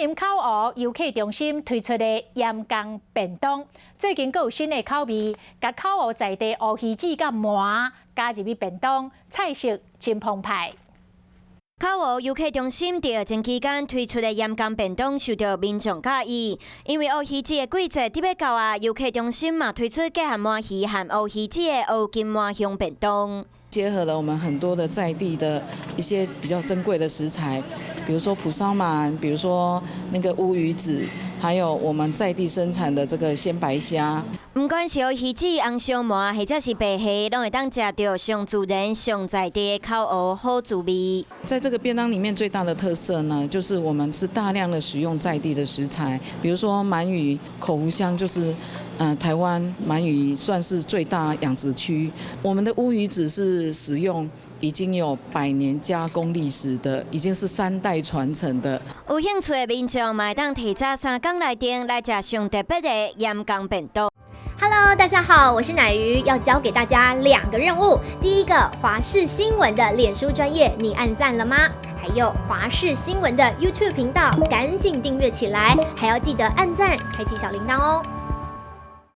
林口湖遊客中心推出的鹽江便當，最近閣有新的口味，共口湖在地烏魚子佮鰻加入去便當，菜色真澎湃。口湖遊客中心佇疫情期間推出的鹽江便當受到民眾佮意，因為烏魚子的季節得欲到啊，遊客中心嘛推出結合鰻魚和烏魚子的烏金鰻香便當。結合了我們很多的在地的一些比較珍貴的食材，比如說蒲燒鰻，比如說那個烏魚子，還有我們在地生產的這個鮮白蝦。毋管是烏魚子、紅燒鰻，或者是白蝦，攏會當食著上自然、上在地的口湖好滋味。在這個便當裡面最大的特色呢，就是我們是大量的使用在地的食材，比如說鰻魚、口湖鄉就是，台灣鰻魚算是最大養殖區。我們的烏魚子是使用已經有100年加工歷史的，已經是三代傳承的。有興趣的民眾嘛會當提早3工來訂來食上特別的鹽江便當。 Hello，大家好，我是乃瑜，要交給大家兩個任務。第一個，華視新聞的臉書專頁，你按讚了嗎？還有華視新聞的 YouTube 頻道，趕緊訂閱起來，還要記得按讚，開啟小鈴鐺哦。